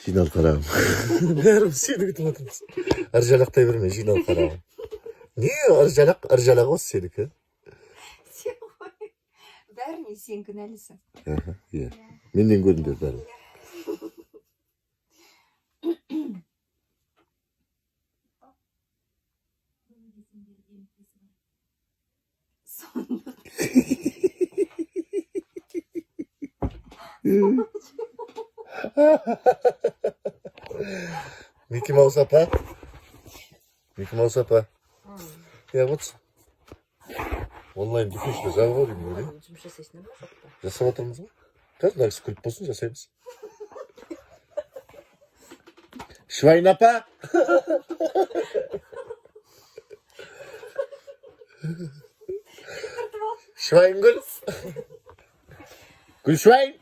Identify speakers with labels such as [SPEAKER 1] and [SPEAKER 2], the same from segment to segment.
[SPEAKER 1] Жинал, қарағым, бәріміз сені күтіп отырмыз. Ыржалақтай берме, жинал, қарағым. Не ыржалақ, ыржалақ осы сенікі.
[SPEAKER 2] Сен ғой. Бәріне сен кінәлісің.
[SPEAKER 1] Аха, иә, менен көріңдер бәрін.
[SPEAKER 2] Сонда
[SPEAKER 1] Микки Маус апа, Микки Маус апа, иә, отырсың. Онлайн дүкеншілер жабық ау деймін ғой, иә?
[SPEAKER 3] Жұмыс жасайсыңдар ма, жоқ па?
[SPEAKER 1] Жасап жатырмыз ғой қазір. Мына кісі күліп болсын, жасаймыз. Швайн апа. Швайнгүл, Гүлшвайн.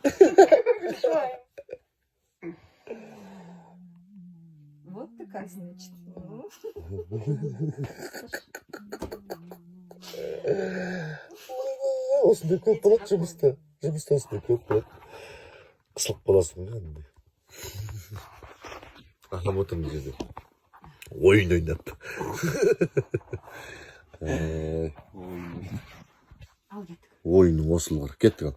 [SPEAKER 2] Вот ты как, значит. Ну,
[SPEAKER 1] Осындай көп болады жұмыста. Жұмыста осындай көп болады, қысылып қаласың ғой кәдімгідей. Ағам отыр мына жерде ойын ойнап. Ай,
[SPEAKER 2] Ал кеттік.
[SPEAKER 1] Ойынның осылы бар. Кеттік, ал.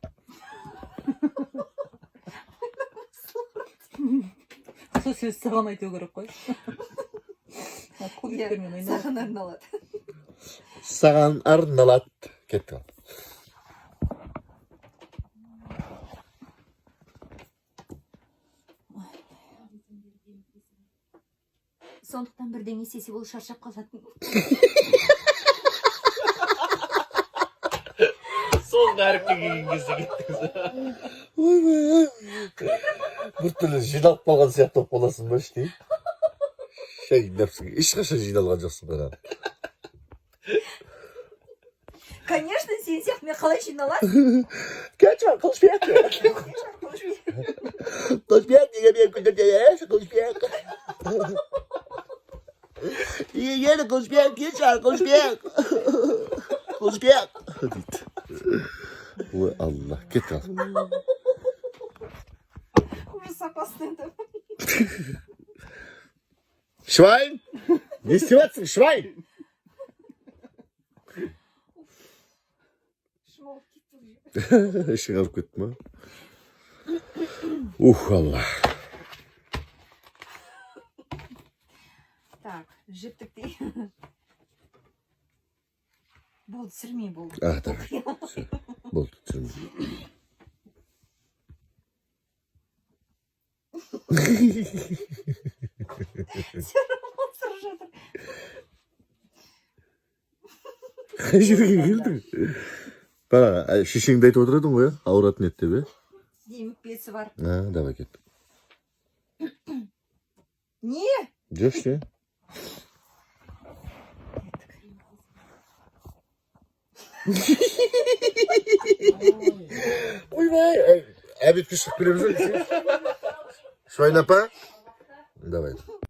[SPEAKER 3] Сол сөз саған айту керек қой. Кубиктермен ойнап.
[SPEAKER 2] Саған арналады.
[SPEAKER 1] Саған арналады. Кеттік, ал.
[SPEAKER 2] Сондықтан бірдеңе істесе, ол шаршап қалатын.
[SPEAKER 4] Соңғы әріпке келген кезде кеттіңіз.
[SPEAKER 1] Ойбай, біртүрлі жиналып қалған сияқты болып қаласың ба іштей. Шай нәпсің, ешқашан жиналған жоқсың, қара.
[SPEAKER 2] Конечно, сен сияқты мен қалай жиналасың?
[SPEAKER 1] Кетші, Қылышбек, Қылышбек, неге мен күлдірді, Қылышбек? Неге келді, Қылышбек? Кетші, Қылышбек, Қылышбек дейді. Ой, Алла, кет, ал.
[SPEAKER 2] Ужас, опасный это.
[SPEAKER 1] Швайн, не істеп жатсың, Швайн?
[SPEAKER 2] Шмалып кетті уже.
[SPEAKER 1] Іші қалып кетті ма? Ух, Алла.
[SPEAKER 2] Так, жіптіктей. Болды, түсірмей, болды.
[SPEAKER 1] А, давай, все, болды, түсірме.
[SPEAKER 2] Түсіріп жатыр.
[SPEAKER 1] Қай жерге келдің? Бағана шешеңді айтып отыр едің ғой, иә, ауыратын еді деп, иә?
[SPEAKER 2] Демікпесі бар.
[SPEAKER 1] А, давай, кеттік.
[SPEAKER 2] Не?
[SPEAKER 1] Жоқ, ше.
[SPEAKER 2] Кеттік.
[SPEAKER 1] Ойбай, обедке шығып келеміз ба? Швайн апа, давай.